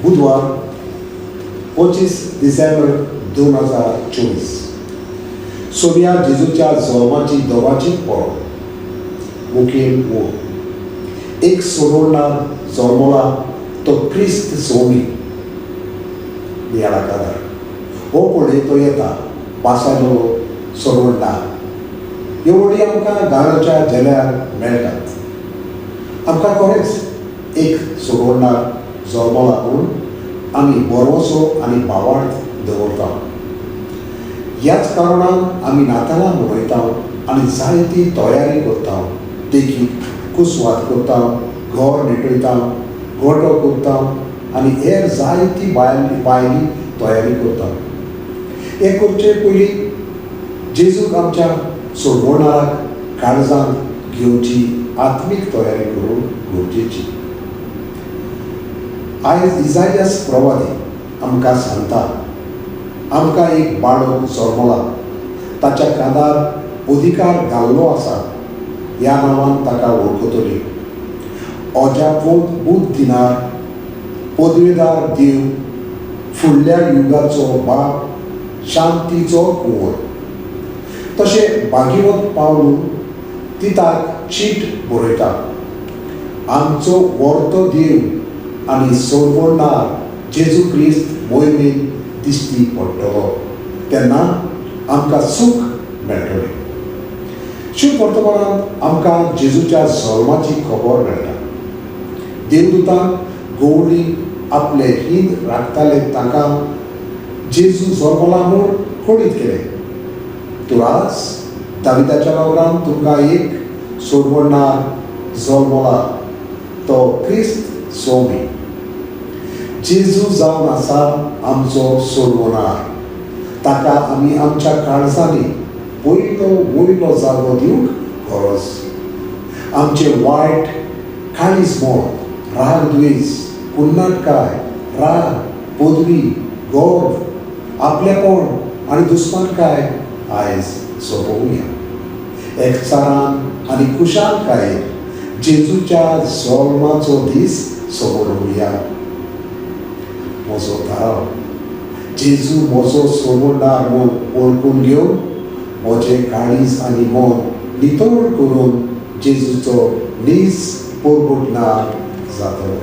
बुधवार, 25 डिसेंबर 2024. सोम्या जेजूच्या जल्माची दोबाची परब. मुखेल ओळ: एक सोडवणार जल्मला, तो क्रिस्त सोमी. नियाळा कादार: हो पळय, तो येता, बासायलो सोडवणार. ह्यो वळी आमकां गाण्याच्या झेल्यार मेळटात. आमकां खरेंच एक सोडवणार जल्मला म्हूण आमी भरवंसो आनी भावार्थ दवरता. ह्याच कारणान आमी नातालां मनयता आनी जायती तयारी करता. देखीक, कुसवात करता, घर निटयता, गोटो करता आनी हेर जायती बायल भायली तयारी करता. हें करचे पयलीं जेजूक, आमच्या सोडवणाराक, काळजांत घेवची आत्मीक तयारी करूंक गरजेची. आयज इजायस प्रवादी आमकां सांगता, आमकां एक बाळक जल्मला, ताच्या कांदार अधिकार घाल्लो आसा. ह्या नांवान ताका वळखतली: अजापोत बूद दिणार, पदवेदार देव, फुडल्या युगाचो बाप, शांतीचो कुंवर. तशें भागीवत पावलून तिताक चीट बरयता, आमचो वर्तो देव आनी सोडवणार जेजू क्रिस्त मोहिमेन दिश्टी पडटलो तेन्ना आमकां सूख मेळटलें. शुभ वर्तमानांत आमकां जेजूच्या जल्माची खबर मेळटा. देवदूतान गवळी आपले हिंद राखताले तांकां जेजू जल्मला म्हूण कळीत केलें. तुरास दाविदाच्या नगरान तुमकां एक सोडवणार जल्मला, तो क्रिस्त सोमी. जेजू जावन आसा आमचो सोडवणार. ताका आमी आमच्या काळजांनी पयलो वयलो जागो दिवंक गरज. आमचे वायट काळीज मोड, राग द्वेस, कुन्नाटकाय, राग, पदवी, गर्व, आपलेपण आनी दुस्मानकाय आयज सोंपोवया. एकचारान आनी खुशालकायेन जेजूच्या जल्माचो दीस सोंपोवया. म्हजो थाराव: जेजू म्हजो सोडवणार म्हूण वळखून घेवन म्हजें काळीज आनी मन नितळ करून जेजूचो नीज परगटणार जातलो.